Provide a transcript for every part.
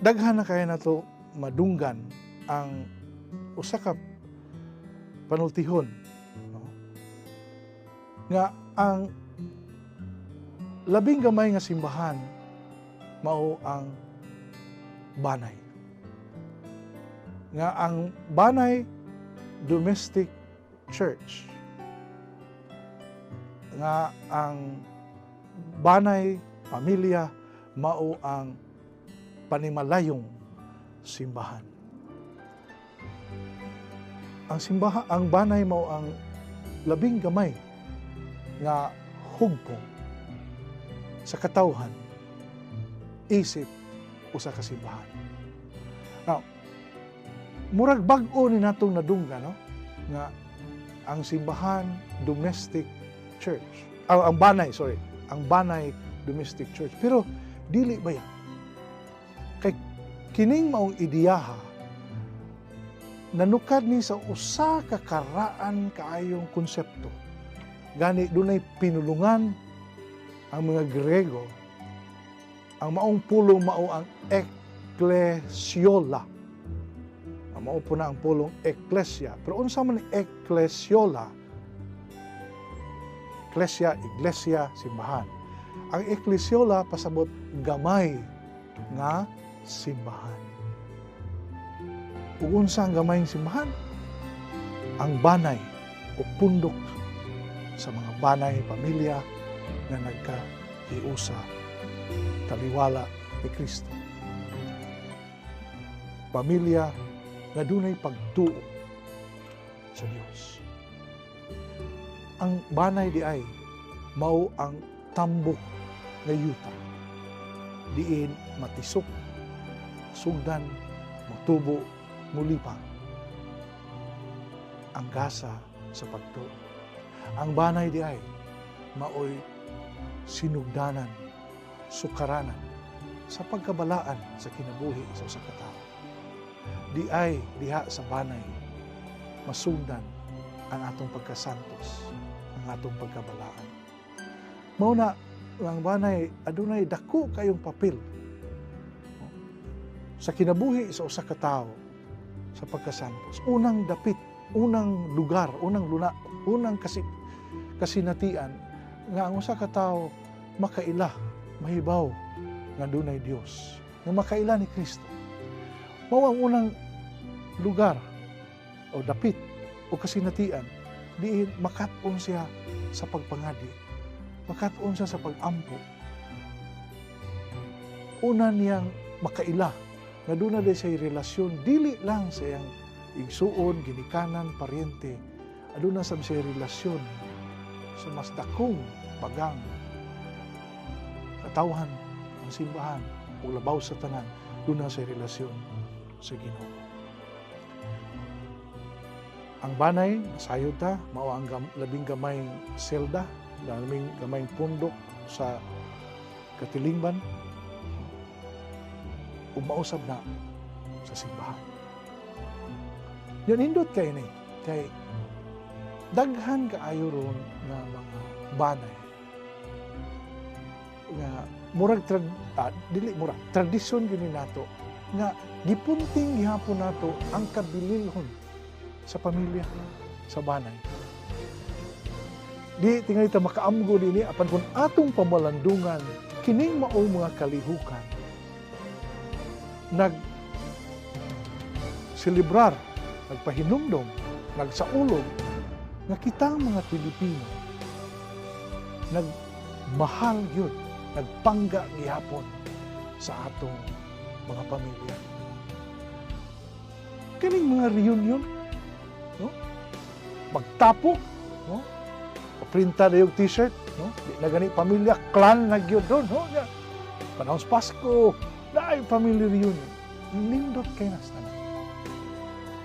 Daghan na kaya nato madunggan ang usa ka panultihon, no? Nga ang labing gamay nga simbahan mao ang banay. Nga ang banay domestic church. Nga ang banay pamilya mao ang panimalayong simbahan. Ang simbahan, ang banay mao ang labing gamay nga hugpong sa katawhan isip usa ka simbahan. Now, murag bag-o ni natong nadungga, no? Nga ang simbahan domestic church. Ang banay, sorry, ang banay domestic church. Pero dili ba yan? Kay kining maong ideyaha nanukad ni sa usa ka karaan kaayong konsepto. Gani dunay pinulungan ang mga Grego. Ang maong pulong mao ang eklesiola. Ang mao po na ang pulong eklesia. Pero unsa man eklesiola? Eklesia, iglesia, simbahan. Ang eklesiola pasabot gamay nga simbahan. Ug unsa ang gamayng simbahan? Ang banay o pundok sa mga banay, pamilya nga nagkahiusa taliwala ni Kristo. Pamilya nga dunay pagtuo sa Dios. Ang banay di ay mao ang tambok nga yuta. Diin matisok, sugdan, motubo, mulipang ang gasa sa pagtuo. Ang banay di ay maoy sinugdanan, sukaranan sa pagkabalaan sa kinabuhi sa usa ka tawo. Di ay diha sa banay masugdan ang atong pagkasantos, ang atong pagkabalaan. Mao na ang banay adunay dako kayong papel sa kinabuhi sa usa ka tawo sa pagkasantos. Unang dapit, unang lugar, unang luna, unang kasinatian nga ang usa ka tawo makaila, mahibaw nga dunay Dios, nga makaila ni Kristo. Mao ang unang lugar o dapit o kasinatian diin makat-on siya sa pagpangadi, makat-on siya sa pagampo. Una niyang makaila nga doon na siya relasyon, dili lang sa iyang igsuon, ginikanan, paryente, aduna sab siya relasyon sa mas dakong bagang katawhan, ang simbahan, o labaw sa tanan, doon na siya relasyon sa Ginoo. Ang banay, nasayod ta, mao ang labing gamayng selda, labing gamayng pundok sa katilingban, umausab na sa simbahan. Yan hindot kay ni, kay daghan kaayo ron nga mga banay nga murag dili murag tradisyon gyud ni nato nga gipunting gihapon nato ang kabililhon sa pamilya sa banay. Di tingali ta makaamgo dinhi apan kun atong pamalandungan kining maong mga kalihukan nag selebrar, nagpahinumdom, nagsaulog nga kitang mga Pilipino nagmahal gyud, nagpangga gihapon sa atong mga pamilya. Kining mga reunion, no? Magtapok, no? Printa na yung t-shirt, no? Di na gani pamilya, clan na gyud doon, no? Panahon sa Pasko, Naay family reunion. Nindot kay nas tanan.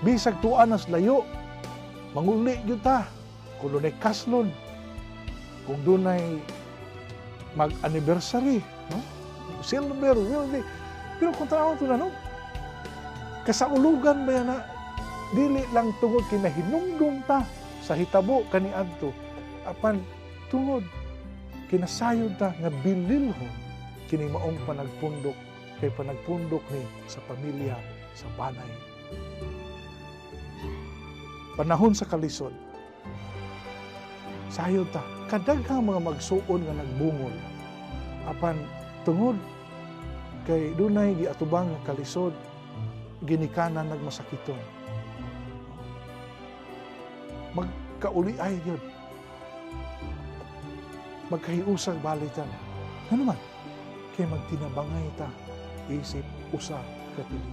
Bisag tuan nas layo, manguli gyud ta. Kung dunay kaslon, kung dunay mag-anniversary, no? Silver, will. Pero kung tanaw to na, no? Kasaulugan ba yan na dili lang tungod kinahinumdum ta sa hitabo kaniadto, apan tungod kinasayod ta nga bililhon kini maong panagpundok kay panagpundok ni sa pamilya sa banay. Panahon sa kalisod, sayod ta kadaghang mga magsuon nga nagbungol, apan tungod kay dunay giatubang nga kalisod, ginikanan nagmasakiton. Magkauli ay yun. Magkahiusag balitan. Ano man? Kay magtinabangay ta, isip usa katili.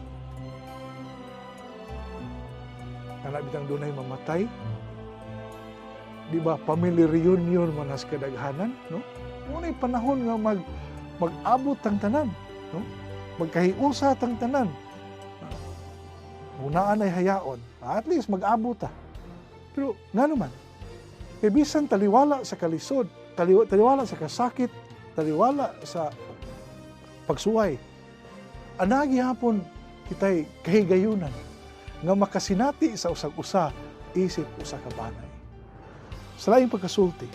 Kana bitang dunay mamatay, di ba family reunion man as kadaghanan, no? Ngunay panahon nga mag-abot tang tanan, no? Magkahiusa tang tanan. Unaan ay hayaon, at least mag-abot ta. Pero nga naman, kay bisan taliwala sa kalisod, taliwala sa kasakit, taliwala sa pagsuway, anagi hapon kita'y kahigayunan nga makasinati sa usag-usa isip usa ka banay. Sa laing pagkasulti,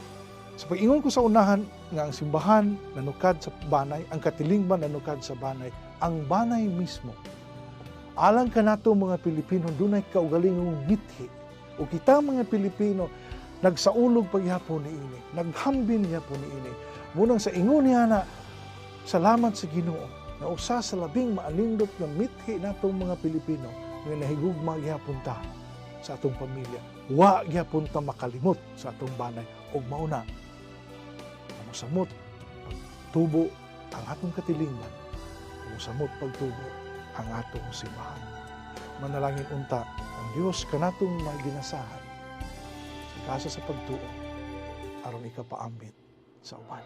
sa pag-ingon ko sa unahan nga ang simbahan nanukad sa banay, ang katilingban nanukad sa banay, ang banay mismo. Alang kanato mga Pilipino, dunay kaugalingong mithi. O kita mga Pilipino, nagsaulog paghapon niini, naghambin gihapon niini. Munang sa ingon niya na, salamat sa Ginoo, na usa sa labing maalindot nga mithi natong mga Pilipino, nga nahigugma gihapon ta sa atong pamilya. Wa gihapon ta makalimot sa atong banay. Og mauna, musamot pagtubo ang atong katilingban, musamot pagtubo ang atong simbahan. Manalangin unta ang Dios kanatong maginasahan sa kasa sa pagtuo aron ikapaambit sa uban.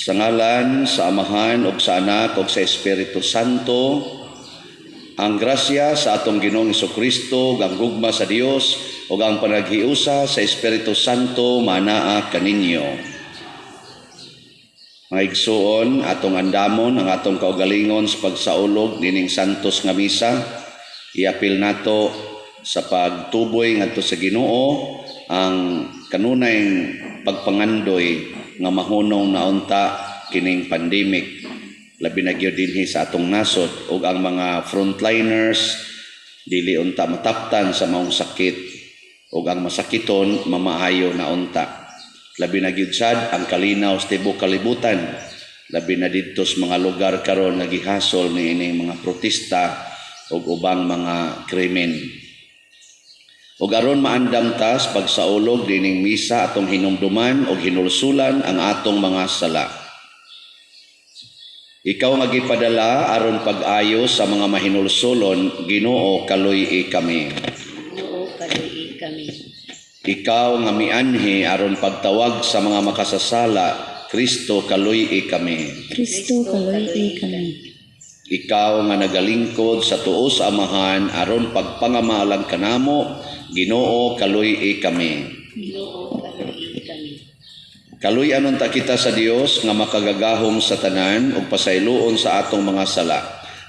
Sa ngalan sa Amahan ug sa Anak ug sa Espiritu Santo, ang grasya sa atong Ginoong Hesukristo, ug ang gugma sa Dios ug ang panaghiusa sa Espiritu Santo manaa kaninyo. Mga igsuon, atong andamon ang atong kaugalingon sa pagsaulog nining santos nga misa. Iapil nato sa pagtuboy ngadto sa Ginoo ang kanunay pagpangandoy nga mahunong naunta kining pandemic, labi na gyud dinhi sa atong nasod, ug ang mga frontliners dili unta mataptan sa maong sakit, ug ang masakiton mamaayo na unta. Labi na gyud sad ang kalinaw sa tibuok kalibutan, labi na didto sa mga lugar karon nga gihasol niining mga protesta ug ubang mga krimen. Ug aron maandam ta sa pagsaulog dining misa, atong hinumduman ug hinulsulan ang atong mga sala. Ikaw nga gipadala aron pag-ayo sa mga mahinulsulon, Ginoo, kaluy-i kami. Ginoo, kaluy-i kami. Ikaw nga mianhi aron pagtawag sa mga makasasala, Kristo, kaluy-i kami. Kristo, kaluy-i kami. Ikaw nga nagalingkod sa tuo sa Amahan aron pagpangamalang kanamo, Ginoo, kaluy-i kami. Ginoo, kaluy-i kami. Kaluy-an unta kita sa Dios nga makagagahom sa tanan ug pasayloon sa atong mga sala.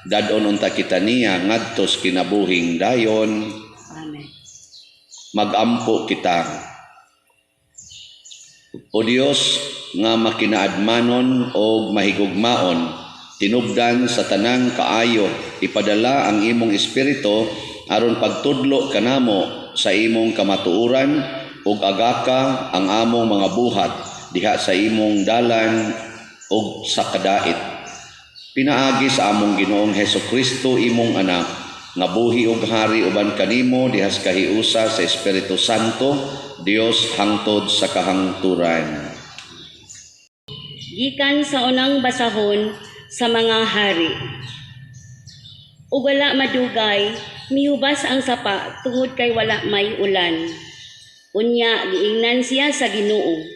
Dad-on unta kita niya ngadto sa kinabuhing dayon. Amen. Magampo kita. O Dios nga makinaadmanon og mahigugmaon, tinubdan sa tanang kaayo, ipadala ang imong espiritu aron pagtudlo kanamo sa imong kamatuoran ug agaka ang among mga buhat diha sa imong dalan ug sa kadait. Pinaagi sa among Ginoong Hesus Kristo, imong anak, nga buhi ug hari uban kanimo diha sa kahiusa sa Espiritu Santo, Dios hangtod sa kahangturan. Gikan sa unang basahon sa mga hari. Ug wala madugay, mihubas ang sapa tungod kay wala may ulan. Unya giingnan siya sa Ginoo.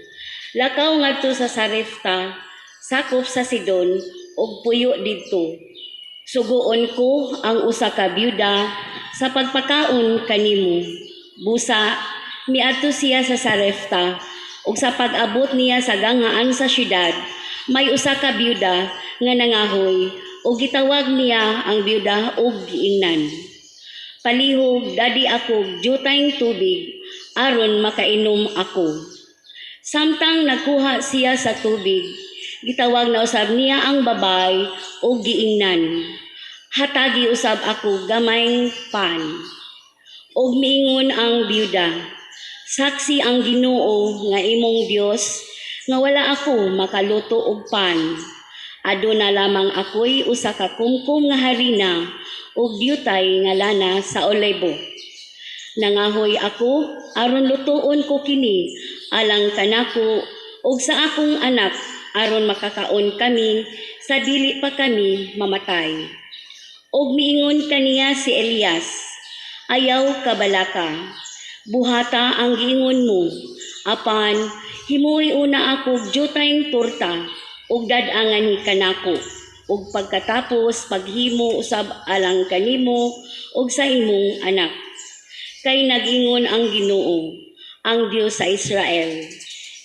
Lakaw ngadto sa Sarepta, sakop sa Sidon, ug puyo didto. Suguon ko ang usa ka byuda sa pagpakaon kanimo. Busa miadto siya sa Sarepta, ug sa pag-abot niya sa ganghaan sa syudad, may usa ka byuda nga nangahoy, ug gitawag niya ang byuda ug giingnan, "Palihog dad-i ako dyutayng tubig aron makainom ako." Samtang nagkuha siya sa tubig, gitawag na usab niya ang babay ug giingnan, "Hatagi usab ako gamayng pan." Ug miingon ang byuda, "Saksi ang Ginoo nga imong Dios nga wala ako makaluto og pan. Aduna lamang ako'y usa ka kumkum nga harina ug dyutay nga lana sa olibo. Nangahoy ako aron lutuon ko kini alang kanako ug sa akong anak aron makakaon kami sa dili pa kami mamatay." Ug miingon kaniya si Elias, "Ayaw kabalaka. Buhata ang giingon mo. Apan himoi una ako dyutayng torta ug dad-a nganhi kanako. Ug pagkatapos paghimo usab alang kanimo ug sa imong anak. Kay nag-ingon ang Ginoo, ang Dios sa Israel: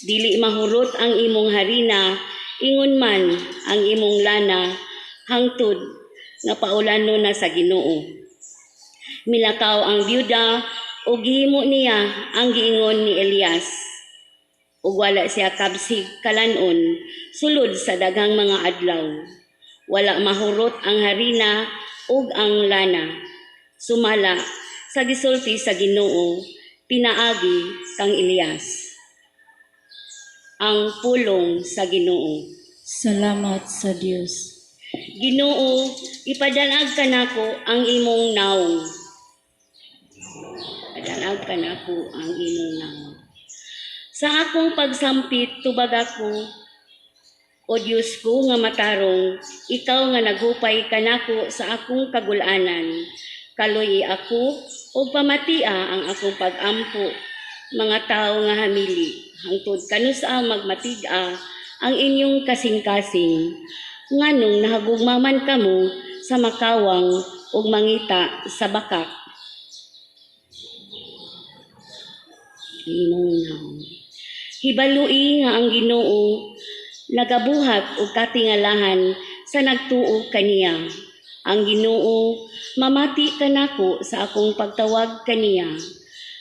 Dili mahurot ang imong harina, ingon man ang imong lana, hangtod nga paulanon na sa Ginoo." Milakaw ang byuda ug gihimo niya ang giingon ni Elias. Ug wala siya kabsig kalan-on sulod sa daghang mga adlaw. Wala mahurot ang harina ug ang lana, sumala sa gisulti sa Ginoo pinaagi kang Elias. Ang pulong sa Ginoo. Salamat sa Dios. Ginoo, ipadal-ag kanako ang imong nawong. Padal-ag kanako ang imong nawong. Sa akong pagsampit, tubag ako, O Dios ko nga matarong, ikaw nga naghupay kanako sa akong kagul-anan. Kaluy-i ako ug pamatia ang akong pag-ampo, mga tawo nga hamili. Hangtod kanus-a magmatig-a ang inyong kasing-kasing? Nganong nahagugma man kamo sa makawang ug mangita sa bakak? Imong nawong. Hibalui nga ang Ginoo nagabuhat og katingalahan sa nagtuo kaniya. Ang Ginoo mamati kanako sa akong pagtawag kaniya.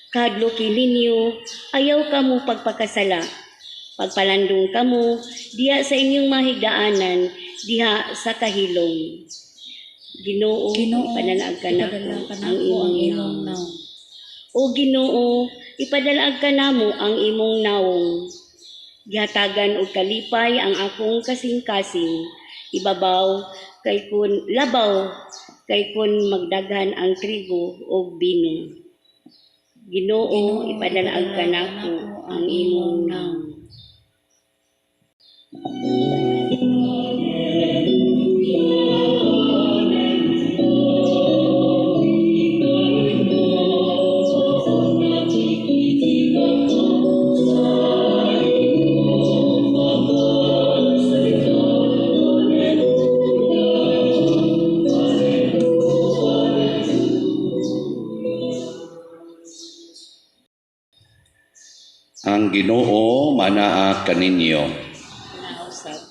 Kahadluki ninyo, ayaw kamo pagpakasala. Pagpalandong kamo diha sa inyong mahigdaanan diha sa kahilom. Ginoo, Ginoo, ipadal-ag kanako ipadala ang kanako ang imong imong nawong. nawong. O Ginoo, ipadal-ag kanamo ang imong nawong. Gihatagan og kalipay ang akong kasing-kasing. Ibabaw kay kun labaw kay kun magdaghan ang trigo ug bino. Ginoo, Ginoo, ipadal-ag ipadala kanako kanako ang imong nawong. Ang Ginoo manaa kaninyo. Nausab.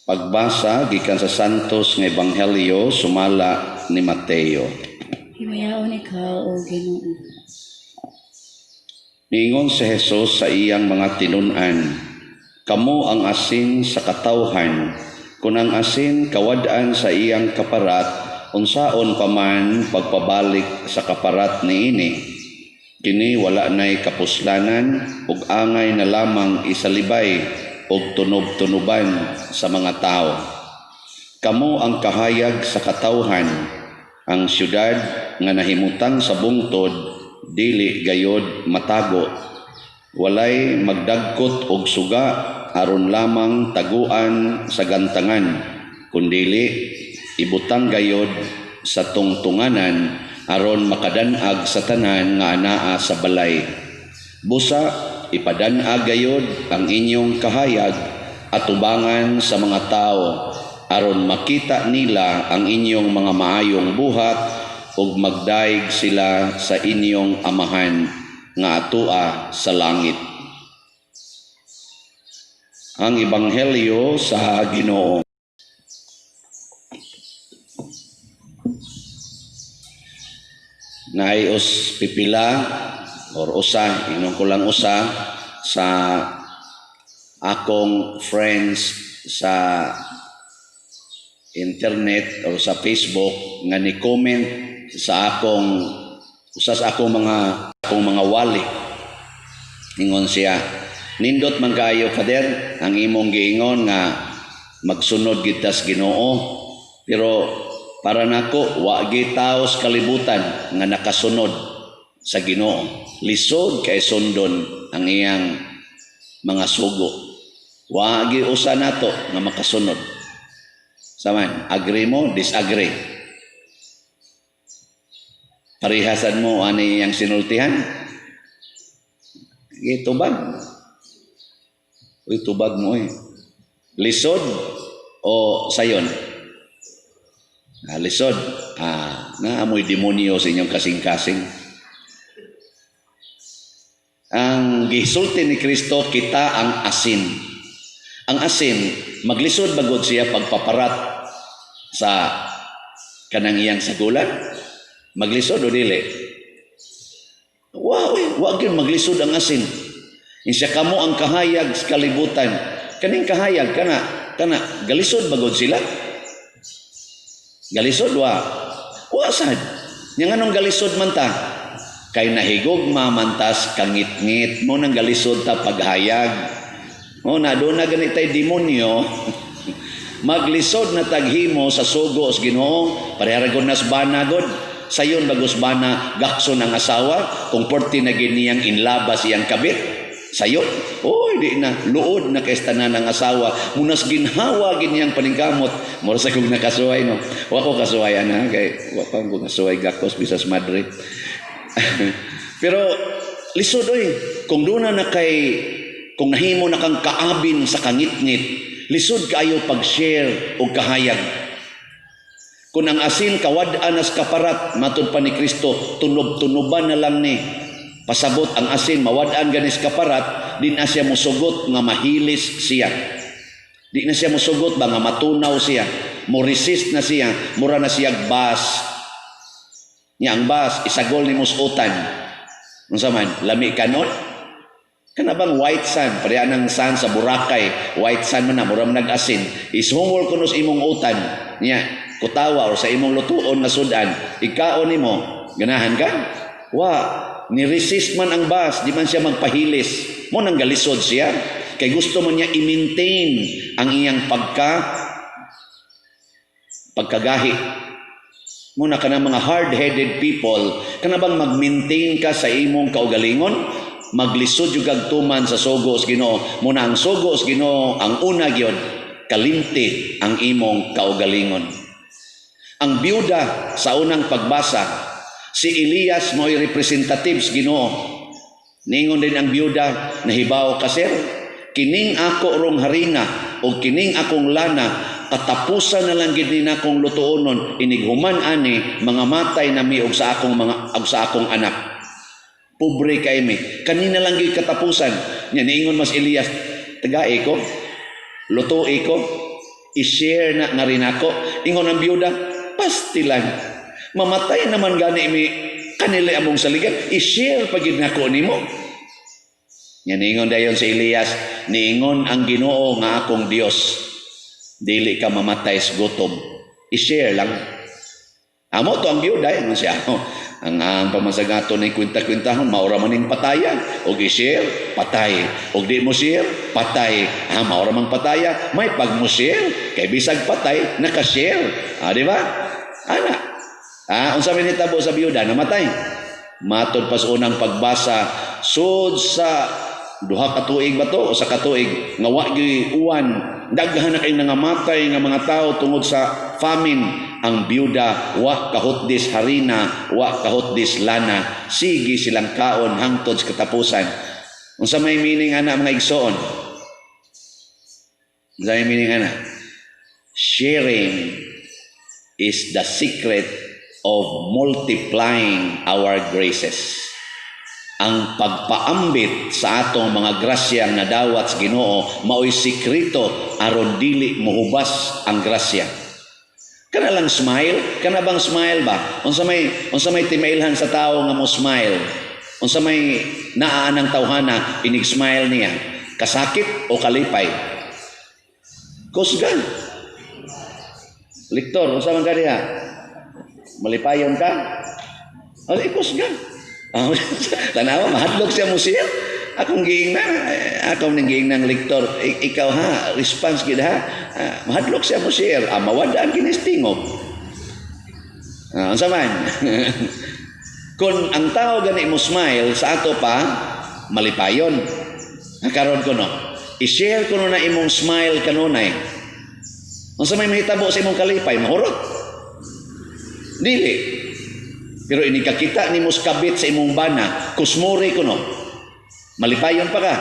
Pagbasa gikan sa Santos nga Ebanghelyo sumala ni Mateo. Himayaon ikaw, O Ginoo. Niingon si Jesus sa iyang mga tinun-an, "Kamo ang asin sa katawhan. Kung ang asin kawad-an sa iyang kaparat, unsaon pa man pagpabalik sa kaparat niini? Kini wala nay kapuslanan ug angay na lamang isalibay ug tunob-tunoban sa mga tao. Kamo ang kahayag sa katawhan. Ang syudad nga nahimutang sa bungtod dili gayod matago. Walay magdagkot og suga aron lamang taguan sa gantangan, kundili ibutang gayod sa tungtunganan aron makadan-ag sa tanan nga anaa sa balay. Busa ipadan-ag gayod ang inyong kahayag atubangan sa mga tao aron makita nila ang inyong mga maayong buhat ug magdayeg sila sa inyong Amahan nga atoa sa langit." Ang Ebanghelyo sa Ginoo. Naay us pipila or usa, ingnon ko lang usa sa akong friends sa internet or sa Facebook nga ni comment sa akong usa sa akong mga wali. Ingon siya, "Nindot man kaayo, Father, ang imong giingon nga magsunod gid tas Ginoo, pero para nako wa gi tawo sa kalibutan nga nakasunod sa Ginoo. Lisod kay sundon ang iyang mga sugo. Wa gi usa nato nga makasunod." Saman, agree mo, disagree? Parihasan mo ani iyang sinultihan? Sige, tubag. Uy, tubag mo eh. Lisod o sayon? Ah, lisod. Ah, naamoy demonyo sa inyong kasing-kasing. Ang gisulti ni Kristo, kita ang asin. Ang asin, maglisod bagod siya pagpaparat sa kanang iyang sagulan? Maglisod o dili? Wa, uy, wa gyud maglisod ang asin. Insya kamo ang kahayag sa kalibutan. Kaning kahayag kana kana galisod bagod sila? Galisod wa. Wa sad. Nya nganong galisod man ta? Kay nahigugma man tas kangitngit mo nang galisod ta paghayag. O na doon na ganit tay demonyo. Maglisod na taghimo sa sugo sa Ginoo, parehara gud nas bana god. Sayon bagos bana gakson ang asawa kung porti na gid niyang inlabas iyang kabit. Sayon, oy di na luod na kay tanan ang asawa, munas ginhawa gid niyang paningkamot. Mura sa kong nakasuway no. Wa ko kasuway ana kay wa pa ko kasuway gakos bisas madre. Pero lisod oy kung doon na kay kung nahimo na kang kaabin sa kangitngit, lisod kaayo pag-share og kahayag. Kung ang asin kawad-an as kaparat, matud pa ni Kristo, tunob-tunoban na lang ni. Pasabot ang asin, mawad-an ganis kaparat, di na siya musugot nga mahilis siya. Di na siya musugot ba nga matunaw siya. Mo-resist na siya, mura na siya bas. Nya ang bas, isagol ni musutan. Unsa man, lami kanon? Kana bang white sand, pareha ng sand sa Boracay, white sand man na, mura man nag-asin. Ishungol kuno sa imong utan, niya, kutawa or sa imong lutuon nga sudan, ikaon nimo, ganahan ka? Wa, ni-resist man ang bas, di man siya magpahilis. Mo nang galisod siya, kay gusto man niya i-maintain ang iyang pagkagahi. Muna ka na mga hard-headed people, kana bang mag-maintain ka sa imong kaugalingon? Maglisod yung gagtuman sa sugo sa Ginoo. Muna ang sugo sa Ginoo, ang una gyud, kalimti ang imong kaugalingon. Ang byuda sa unang pagbasa, si Elias mo'y representative sa Ginoo. Ningon din ang byuda, nahibaw ka sir, kining ako rong harina o kining akong lana, katapusan na lang gid ni nakong lutuonon, inighuman ani mga matay na mi og sa akong mga og sa akong anak. Pobre kay mi. Kanina lang gyud katapusan. Nya niingon mas Elias, tagae ko, lutuoi ko, i-share na nga rin ako. Ingon ang biyuda, pastilan. Mamatay naman gani mi kanila among saligan, i-share pa gyud nako nimo. Nya niingon dayon si Elias, niingon ang Ginoo nga akong Dios, dili ka mamatay sa gutom. I-share lang. Amo to ang biyuda, ingon siya. Ang pamasagato ni kwenta-kwentahon, maura man ning pataya. Og i-share, patay. Og di mo share, patay. Ah, maura mang pataya, may pag mo share, kay bisag patay, naka-share. Ah, di ba? Ana. Ah, unsa man nitabo sa biyuda, namatay. Matod pa sa unang pagbasa, sud sa 2 ka tuig ba to o sa katuig nga wa gyud uwan, daghan na kay nangamatay nga mga tao tungod sa famine. Ang biyuda wa kahutdis harina, wa kahutdis lana, sige silang kaon hangtod sa katapusan. Unsa may meaning ana, mga igsoon? Unsa may meaning ana? Sharing is the secret of multiplying our graces. Ang pagpaambit sa atong mga grasyang nadawat sa Ginoo maoy sikreto aron dili mohubas ang grasya. Kana lang smile, kana bang smile ba? Unsa may timailhan sa tao nga mo smile? Unsa may naa ng tawhana inig smile niya? Kasakit o kalipay? Kusgan. Lektor, unsa man ka diha? Malipayon ka? O, kusgan. Ah, tanawa, mahadlok siya mo siya. Akong giing na, akong ning giing ng lektor, ikaw ha, response gid ha. Ah, mahadlok siya mo share. Ah, mawadaan kinis tingog. Ah, unsa man? Kung ang tao gani mo smile sa ato pa, malipayon. Ah, karon ko no. I-share ko no na imong smile kanunay. Unsa may mahitabo sa imong kalipay, mahurot. Dili. Pero ini kakita nimo sa kabit sa imong bana, kusmuri ko no. Malipayon pa ka.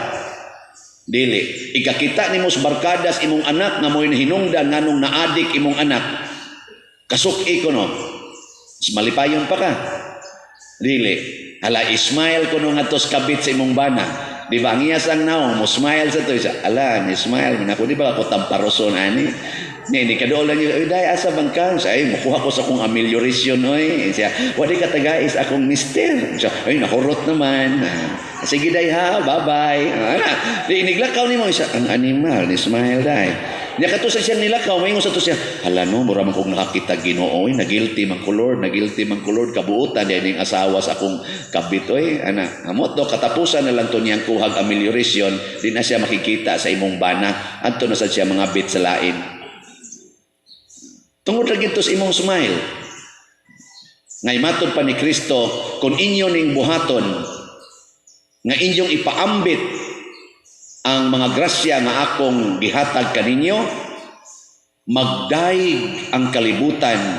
Dili. Ikakita nimo sa barkada sa imong anak nga mo'y hinungdan nganong naadik imong anak. Kasuki ko no. Malipayon pa ka. Dili. Hala, smile ko no ngadto sa kabit sa imong bana. Di ba? Ang iyas ang naong, mo smile sa to. Isa, ala, ni smile man ako. Di ba ako tamparoson ani? Ni, ni kadool lang yun. Uy, day, asa bang ka? Siya, ay, mukuha ko sa akong amelioration, oy. Siya, wadi ka tagais akong mister. Siya, ay, nahurot naman. Ah, sige, day ha, bye-bye. Ah, ana, di, iniglakaw ni mo. Siya, ang animal, ni smile, day. Niya kato sa siyang nilakaw, maingon sa to siya, hala no, mura man kong nakakita Ginoo, oy, nagilty man ko Lord, nagilty man ko Lord, kabuotan din ning asawa sa akong kabit, oy, ana, amot do, katapusan na lang to niyang kuhag amelioration, di na siya makikita sa imong bana, adto na sad siya mga bit sa lain. Tungod lagi to sa imong smile. Ngay matod pa ni Kristo, kung inyo ning buhaton, nga inyong ipaambit ang mga grasya nga akong gihatag kaninyo, magdaig ang kalibutan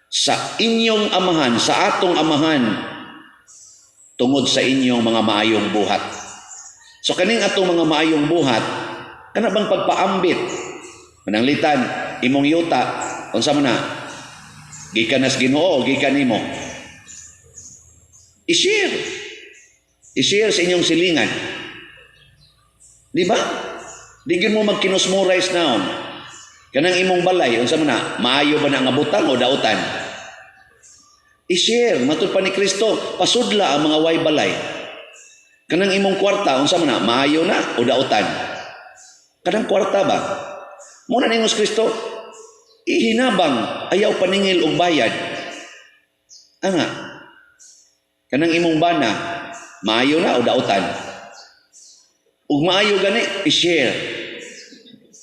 sa inyong amahan, sa atong amahan, tungod sa inyong mga maayong buhat. So kaning atong mga maayong buhat, kana bang pagpaambit? Mananglitan, imong yuta, unsa man na? Gikan nas Ginoo, gikan nimo. I-share. I-share sa inyong silingan. Di ba? Di gyud mo magkinusmurais naon. Kanang imong balay, unsa man na? Maayo ba na nga butang o dautan? I-share, matud pa ni Kristo, pasudla ang mga way balay. Kanang imong kwarta, unsa man na? Maayo na o dautan? Kanang kwarta ba? Muna ningos Kristo, ihinabang, ayaw paningil og bayad. Anga, kanang imong bana, maayo na o dautan? Ug maayo gani, i-share.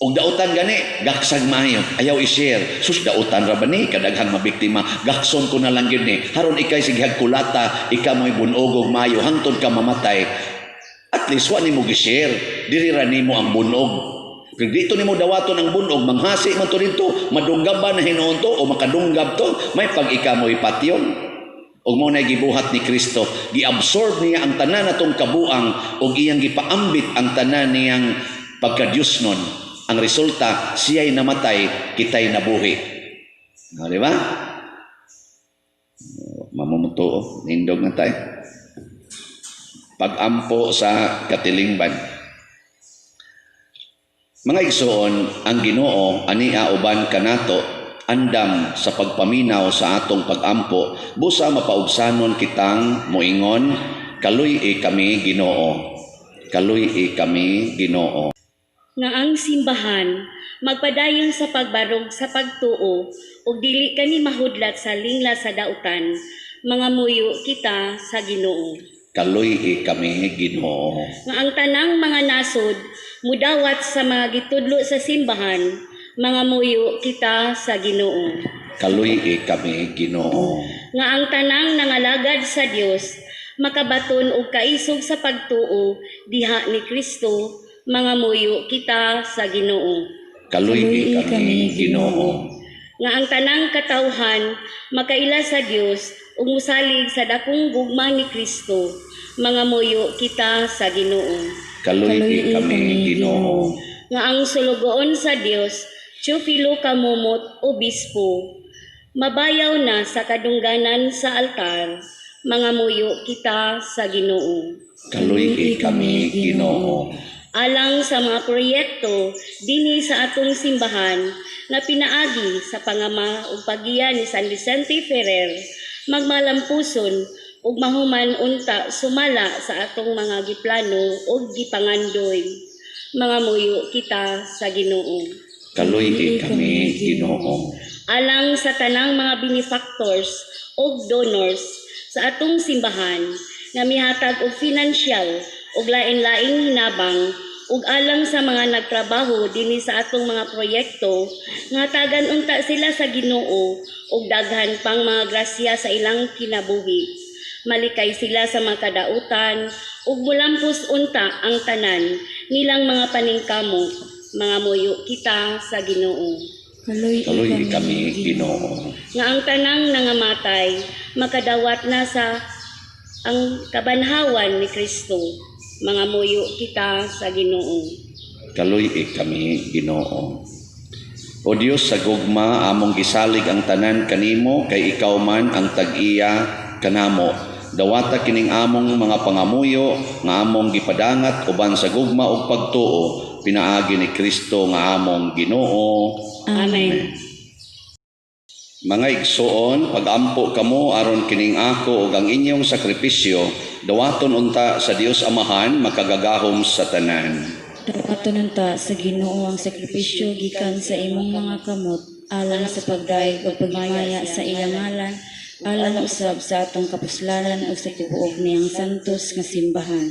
Ug dautan gani, gaksag maayo, ayaw i-share. Sus, dautan ra ba ni? Kadaghang mabiktima. Gakson ko na lang gyud ni. Haron ikay sige kulata, ikaw mo'y bunog og maayo, hangtod ka mamatay. At least wa nimo gi-share. Diri ra nimo ang bunog. Kung dito nimo dawaton ang bunog, manghasi man to dito, madunggab ba na hinuon to o makadunggab to, may pag ika mo'y patyon. Ug mao na gibuhat ni Kristo, giabsorb niya ang tanan natong kabuang ug iyang gipaambit ang tanan niyang pagka-Diyos nun. Ang resulta, siya'y namatay, kita'y nabuhi. O, di ba? Mamumuto, nindog na tayo. Pagampo sa katilingban. Mga igsoon, ang Ginoo ania uban kanato, andam sa pagpaminaw sa atong pagampo, busa mapaubsanon kitang moingon, "Kaluy-i kami, Ginoo. Kaluy-i kami, Ginoo." Nga ang simbahan magpadayon sa pagbarog sa pagtuo ug dili kani mahudlat sa lingla sa dautan, mangamuyo kita sa Ginoo. Kaluy-i kami, Ginoo. Nga ang tanang mga nasod mudawat sa mga gitudlo sa simbahan, mangamuyo kita sa Ginoo. Kaluy-i kami, Ginoo. Nga ang tanang nangalagad sa Dios makabaton og kaisog sa pagtuo diha ni Kristo, mangamuyo kita sa Ginoo. Kaluy-i kami, Ginoo. Nga ang tanang katawhan makaila sa Dios ug mosalig sa dakong gugma ni Kristo, mangamuyo kita sa Ginoo. Kaluy-i kami, Ginoo. Nga ang sulugoon sa Dios Teofilo Camomot, Obispo, mabayaw na sa kadungganan sa altar, mangamuyo kita sa Ginoo. Kaluy-i kami, Ginoo. Alang sa mga proyekto dinhi sa atong simbahan nga pinaagi sa pangama ug paggiya ni San Vicente Ferrer, magmalampuson ug mahuman unta sumala sa atong mga giplano ug gipangandoy, mangamuyo kita sa Ginoo. Kaluy-i kami, Ginoo. Alang sa tanang mga benefactors ug donors sa atong simbahan nga mihatag og financial ug lain-laing hinabang ug alang sa mga nagtrabaho dinhi sa atong mga proyekto, nga hatagan unta sila sa Ginoo og daghan pang mga grasya sa ilang kinabuhi, malikay sila sa mga kadautan ug mulampos unta ang tanan nilang mga paningkamot, mangamuyo kita sa Ginoo. Kaluy-i kami, Ginoo. Nga ang tanang nangamatay makadawat na sa ang kabanhawan ni Kristo, mangamuyo kita sa Ginoo. Kaluy-i kami, Ginoo. O Dios sa gugma, among gisalig ang tanan kanimo kay ikaw man ang tag-iya kanamo. Dawata kining among mga pangamuyo nga among gipadangat uban sa gugma ug pagtuo pinaagi ni Kristo nga among Ginoo. Amen. Mga igsoon, pagampo kamo aron kining ako ug ang inyong sakripisyo dawaton unta sa Dios Amahan makagagahom sa tanan. Dawaton unta sa Ginoo ang sakripisyo gikan sa imong mga kamot alang sa pagdayeg ug paghimaya sa iyang ngalan, alang usab sa atong kapuslanan ug sa tibuok niyang santos nga simbahan.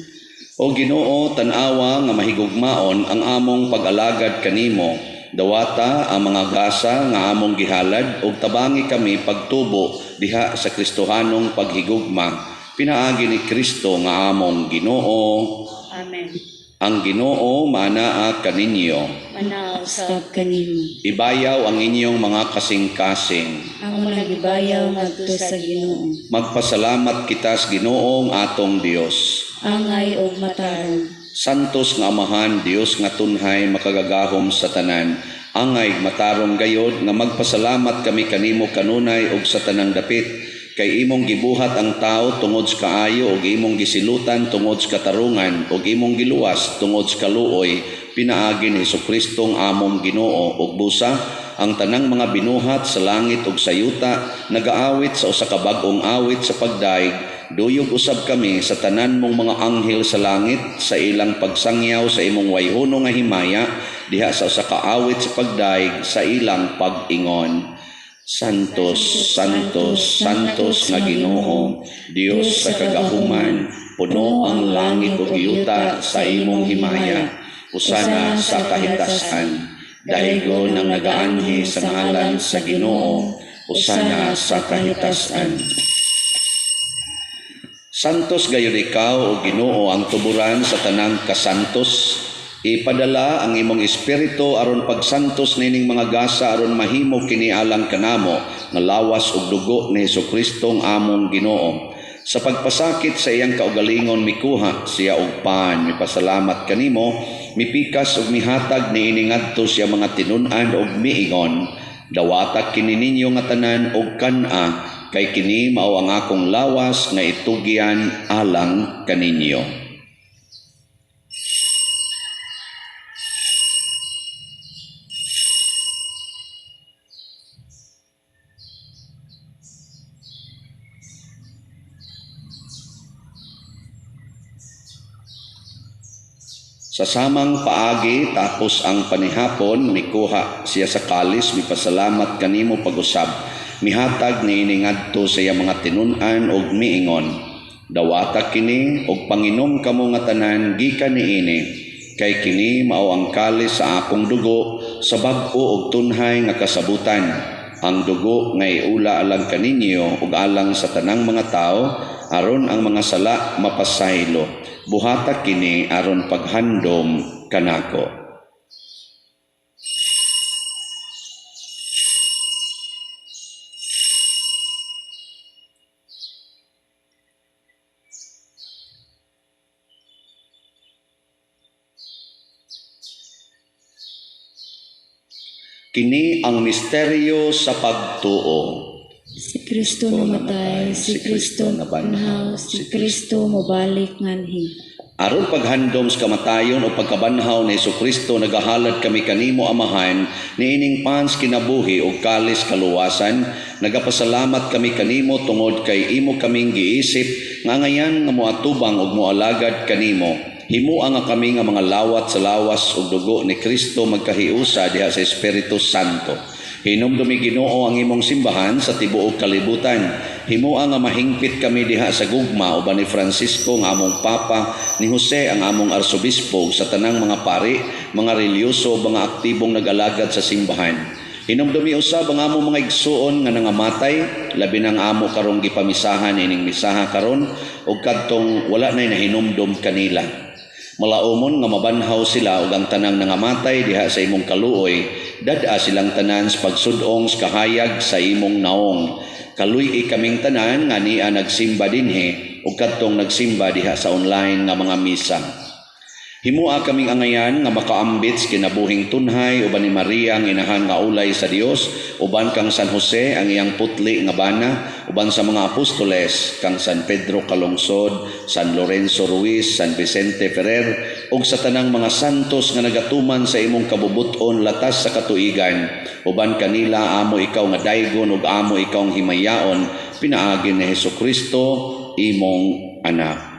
O Ginoo, tan-awa nga mahigugmaon ang among pag-alagad kanimo. Dawata ang mga gasa nga among gihalad ug tabangi kami pagtubo diha sa Kristohanong paghigugma pinaagi ni Kristo nga among Ginoo. Amen. Ang Ginoo maanaa kaninyo. Manaw sa Usab kanimo. Ibayaw ang inyong mga kasing-kasing. Amo nagibayaw ngadto sa Ginoo. Magpasalamat kita sa Ginoong atong Dios. Angay og matarong. Santos nga Amahan, Dios nga tunhay makagagahom sa tanan. Angay matarong gayod nga magpasalamat kami kanimo kanunay ug sa tanang dapit, kay imong gibuhat ang tao tungod sa kaayo ug imong gisilutan tungod sa katarungan ug imong giluwas tungod sa kaluoy pinaagi ni Hesus-Kristong among Ginoo. Ug busa ang tanang mga binuhat sa langit ug sa yuta nagaawit sa usa ka bag-ong awit sa pagdaig, duyog usab kami sa tanan mong mga anghel sa langit sa ilang pagsangyaw sa imong wayhono nga himaya diha sa usa ka awit sa pagdaig sa ilang pag-ingon: "Santos, Santos, Santos nga Ginoo, Dios sa kagahuman, puno ang langit ug yuta sa imong himaya. Hosana sa kahitasan. Daygon ang nagaanhi sa ngalan sa Ginoo. Hosana sa kahitasan." Santos gayud ikaw, o Ginoo, ang tuburan sa tanang kasantos. Ipadala ang imong espiritu aron pagsantos nining mga gasa aron mahimo kini alang kanamo nga lawas ug dugo ni Hesus-Kristong among Ginoo. Sa pagpasakit sa iyang kaugalingon, mikuha siya og pan, mipasalamat kanimo, mipikas ug mihatag niini ngadto sa iyang mga tinun-an ug miingon, "Dawata kini ninyo nga tanan og kan-a, kay kini mao ang akong lawas nga itugyan alang kaninyo. Sa samang paagi tapos ang panihapon, mikuha siya sa kalis, mipasalamat kanimo pag-usab, mihatag niini ngadto sa iyang mga tinun-an og miingon, dawata kini og panginom kamo nga tanan gikan niini, kay kini mao ang kalis sa akong dugo sa bag-o og tunhay nga kasabutan, ang dugo nga iula alang kaninyo ug alang sa tanang mga tawo aron ang mga sala mapasaylo. Buhata kini aron paghandom kanako. Kini ang misteryo sa pagtuo. Si Kristo namatay, si Kristo nabanhaw, si Kristo mobalik nganhi. Aron paghandom sa kamatayon o pagkabanhaw ni Hesukristo, nagahalad kami kanimo Amahan niining pans kinabuhi ug kalis kaluwasan. Nagapasalamat kami kanimo tungod kay imo kaming giisip nga ngayan nga moatubang ug moalagad kanimo. Himua nga kami nga mga lawat sa lawas ug dugo ni Kristo magkahiusa diha sa Espiritu Santo. Hinumdumi Ginoo ang imong simbahan sa tibuok kalibutan. Himua nga mahingpit kami diha sa gugma uban ni Francisco nga among Papa, ni Jose ang among Arsobispo, sa tanang mga pari, mga relihiyoso, mga aktibong nag-alagad sa simbahan. Hinumdumi usab ang among mga igsuon nga nangamatay, labi nang amo karong gipamisahan ining misaha karon ug kadtong wala nay nahinumdum kanila. Malaumon nga mabanhaw sila ug ang tanang nangamatay diha sa imong kaluoy, dad-a silang tanan sa pagsudong sa kahayag sa imong naong. Kaluy-i kaming tanan nga nia nagsimba dinhi ug kadtong nagsimba diha sa online nga mga misa. Himua kaming angayan nga makaambit sa kinabuhing tunhay uban ni Maria ang inahan nga ulay sa Dios, uban kang San Jose ang iyang putli nga bana, uban sa mga apostoles kang San Pedro Calungsod, San Lorenzo Ruiz, San Vicente Ferrer, ug sa tanang mga santos nga nagatuman sa imong kabubut-on latas sa katuigan, uban kanila amo ikaw nga daygon ug amo ikaw ang himayaon, pinaagi ni Hesukristo imong anak.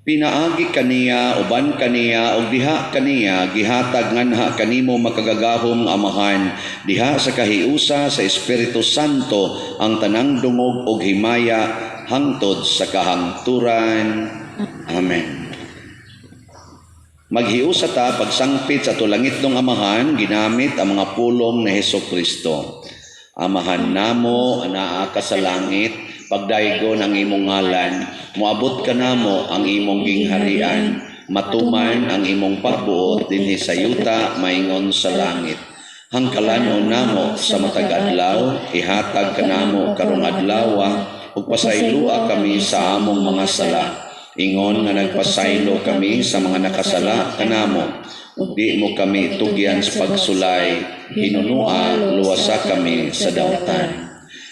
Pinaagi kaniya, uban kaniya, ug diha kaniya, gihatag nganha kanimo makagagahom nga Amahan, diha sa kahiusa sa Espiritu Santo ang tanang dungog ug himaya hangtod sa kahangturan. Amen. Maghiusa ta pagsangpit sa ato langitnong Amahan, ginamit ang mga pulong ni Hesukristo. Amahan namo, anaa ka sa langit, pagdaygon ang imong ngalan, moabot ka namo ang imong gingharian, matuman ang imong pagbuot dinhi sa yuta maingon sa langit. Hangkalanon namo sa matag adlaw, ihatag kanamo karong adlawa, ug pasayloa kami sa among mga sala, ingon nga nagpasaylo kami sa mga nakasala kanamo. Ug di mo kami tugyan sa pagsulay, hinunua luwasa kami sa dautan.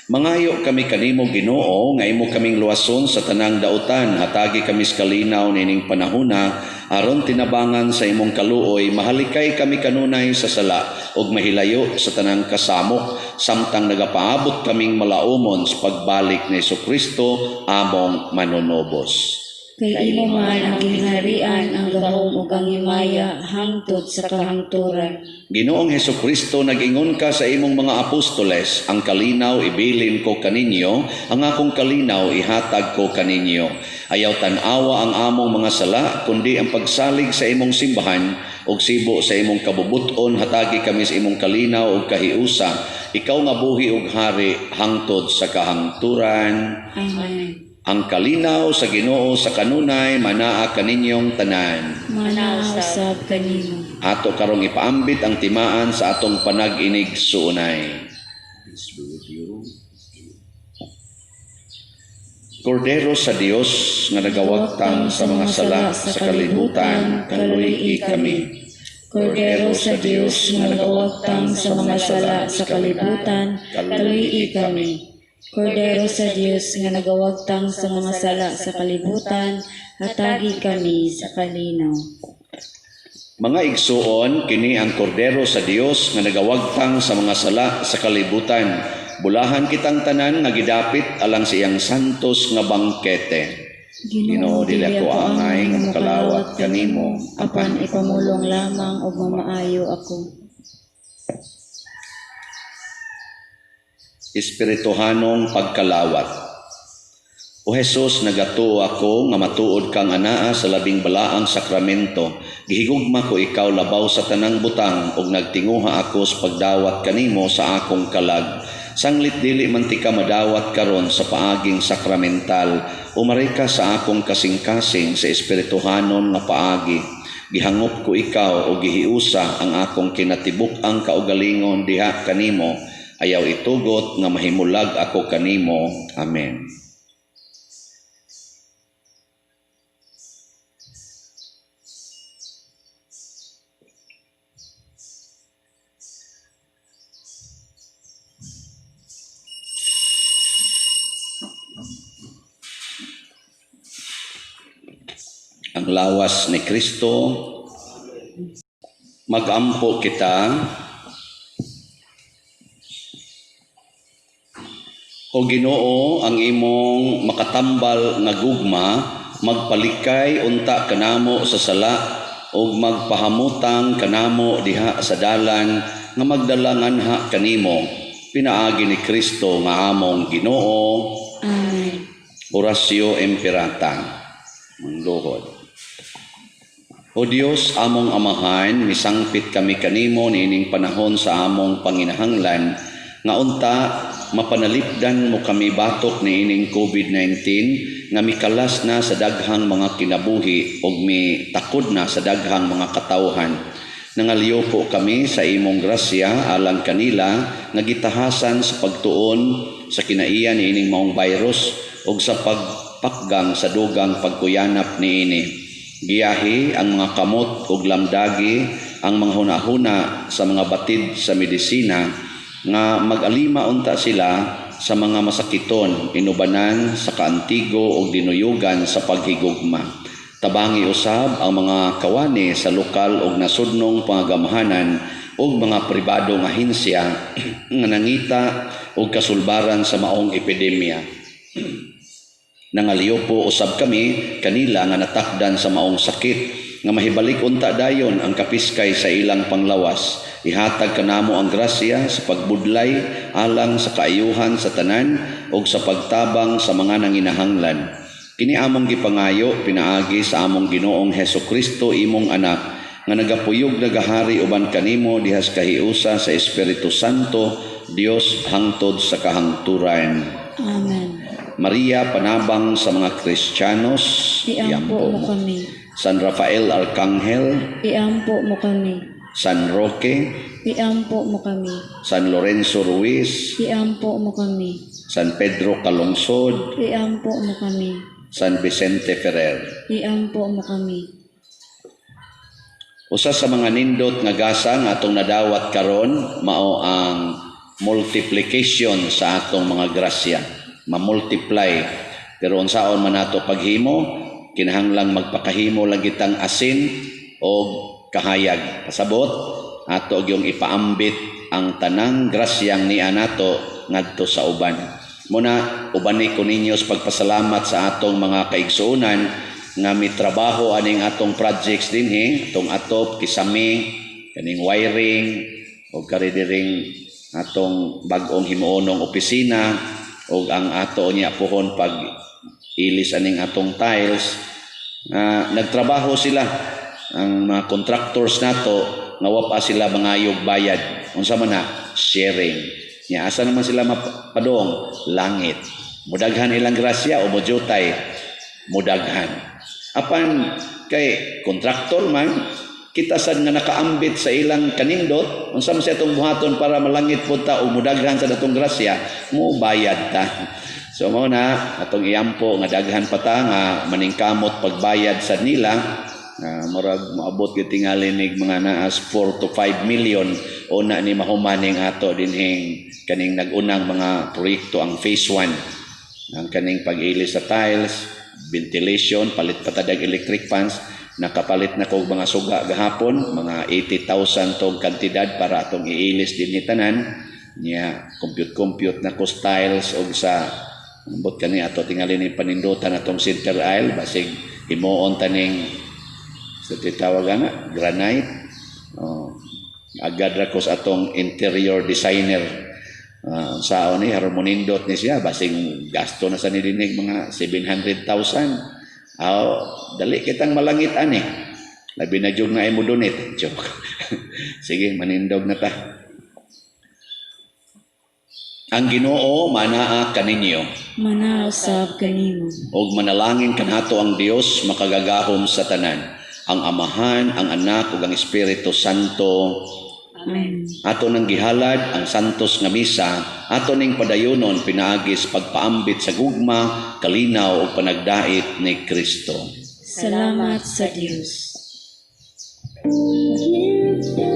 Mangayo kami kanimo Ginoo nga imo kaming luwason sa tanang dautan, hatagi kami sa kalinaw nining panahona aron tinabangan sa imong kaluoy, mahalikay kami kanunay sa sala ug mahilayo sa tanang kasamok samtang nagapaabot kaming malaumon sa pagbalik ni Hesukristo among manunobos. Kay imo man ang gingharian, ang gahom ug ang himaya hangtod sa kahangturan. Ginoong Hesukristo, nag-ingon ka sa imong mga apostoles, ang kalinaw ibilin ko kaninyo, ang akong kalinaw ihatag ko kaninyo. Ayaw tan-awa ang among mga sala, kundi ang pagsalig sa imong simbahan ug sibo sa imong kabubut-on, hatagi kami sa imong kalinaw ug kahiusa. Ikaw nga buhi ug hari hangtod sa kahangturan. Amen. Ang kalinaw sa Ginoo sa kanunay manaa kaninyong tanan. Manaa usab kanimo. Ato karong ipaambit ang timaan sa atong panag-inig suunay. Kordero sa Dios nga nagawagtang sa mga sala sa kalibutan, kaluy-i kami. Kordero sa Dios nga nagawagtang sa mga sala sa kalibutan, kaluyi kami. Kordero sa Dios nga nagawagtang sa mga sala sa kalibutan, hatagi kami sa kalinaw. Mga igsuon, kini ang kordero sa Dios nga nagawagtang sa mga sala sa kalibutan. Bulahan kitang tanan nga gidapit alang sa iyang santos nga bangkete. Ginoo, dili ako angay nga makalawat kanimo, apan ipamulong lamang og mamaayo ako. Espirituhanong pagkalawat. O Jesus, nagatuo ako nga matuod kang anaa sa labing balaang sakramento. Gihigugma ko ikaw labaw sa tanang butang ug nagtinguha ako sa pagdawat kanimo sa akong kalag. Sanglit dili man tika madawat karon sa paaging sakramental, umari ka sa akong kasing-kasing sa espirituhanon nga paagi. Gihangop ko ikaw o gihiusa ang akong kinatibuk-ang kaugalingon diha kanimo. Ayaw itugot nga mahimulag ako kanimo. Amen. Ang lawas ni Kristo. Magampo kita. O Ginoo, ang imong makatambal nga gugma magpalikay unta kanamo sa sala ug magpahamutang kanamo diha sa dalan nga magdala nganha kanimo, pinaagi ni Kristo nga among Ginoo. Amen. Oratio Imperata. Mangluhod. O Dios, among Amahan, misangpit kami kanimo niining panahon sa among panginahanglan nga unta mapanalipdan mo kami batok niining COVID-19 nga mikalas na sa daghang mga kinabuhi ug mitakod na sa daghang mga katawhan. Nangaliyupo kami sa imong grasya alang kanila nga gitahasan sa pagtuon sa kinaiya niining maong virus ug sa pagpakgang sa dugang pagkuyanap niini. Giyahi ang mga kamot ug lamdagi ang mga hunahuna sa mga batid sa medisina nga mag-alima unta sila sa mga masakiton, inubanan sa kaantigo ug dinuyugan sa paghigugma. Tabangi usab ang mga kawani sa lokal ug nasudnong pangagamhanan ug mga pribado nga ahensya nga nangita og kasulbaran sa maong epidemya. Nangaliyopo usab kami kanila nga natakdan sa maong sakit nga mahibalik unta dayon ang kapiskay sa ilang panglawas. Ihatag kanamo ang grasya sa pagbudlay alang sa kaayuhan sa tanan ug sa pagtabang sa mga nanginahanglan. Kini among gipangayo pinaagi sa among Ginoong Hesukristo, imong anak, nga nagapuyog nagahari uban kanimo diha sa kahiusa sa Espiritu Santo, Dios hangtod sa kahangturan. Amen. Maria, panabang sa mga Kristiyanos, Iampo mo kami. San Rafael Arcangel, Iampo mo kami. San Roque, Iampo mo kami. San Lorenzo Ruiz, Iampo mo kami. San Pedro Calungsod, Iampo mo kami. San Vicente Ferrer. Iampo mo kami. Usa sa mga nindot nga gasa nga atong nadawat karon mao ang multiplication sa atong mga grasya. Ma-multiply. Pero unsaon man nato paghimo, kinahanglang magpakahimo lang kitang asin o kahayag. Pasabot, ato gyung ipaambit ang tanang grasyang niya nato ngadto sa uban. Muna, ubani ko ninyo sa pagpasalamat sa atong mga kaigsuonan nga mitrabaho aning atong projects dinhi, atong atop, kisami, kaning wiring, o karidiring atong bag-ong himuonong opisina, o ang ato niya pohon pag ilis aning atong tiles. Nagtrabaho sila ang mga contractors nato nga wa pa sila mangayog bayad. Unsa man na? Sharing. Nya asa naman sila mapadong? Langit. Mudaghan ilang grasya o mojutay? Mudaghan. Apan kay kontraktor man, kita sad nga nakaambit sa ilang kanindot, unsa man siya atong buhaton para malangit pud ta o mudaghan sa datong grasya, mo bayad ta. So mao na atong iampo nga daghan pa ta nga maningkamot pagbayad sa nila. Murag moabot gyud tingali nig mga naas 4 to 5 million una ni mahumaning ato dinhing kaning nag-unang mga proyekto, ang phase 1, ang kaning pag-ilis sa tiles, ventilation, palit pa ta dag electric fans. Nakapalit na kog mga suga gahapon, mga 80,000 tong kantidad para atong iilis dinhi tanan niya. Compute compute na ko tiles og sa ambot kani ato tingali ni panindutan atong center aisle, basig himuon taning sa titawag ana granite. Oh, agad ra ko sa atong interior designer. Sao ni harmonindot ni siya, basing gasto na sa nidinig mga 700,000. Aw, dali kitang malangit ani, labi na jud nga imo donate. Joke. Sige, manindog na ta. Ang Ginoo manaa kaninyo. Manaa usab kanimo. Ug manalangin kanato ang Dios makagagahom sa tanan, ang Amahan, ang Anak ug ang Espiritu Santo. Amen. Ato nang gihalad ang santos nga misa, ato ning padayonon pinaagi sa pagpaambit sa gugma, kalinaw ug panagdait ni Kristo. Salamat sa Dios. Give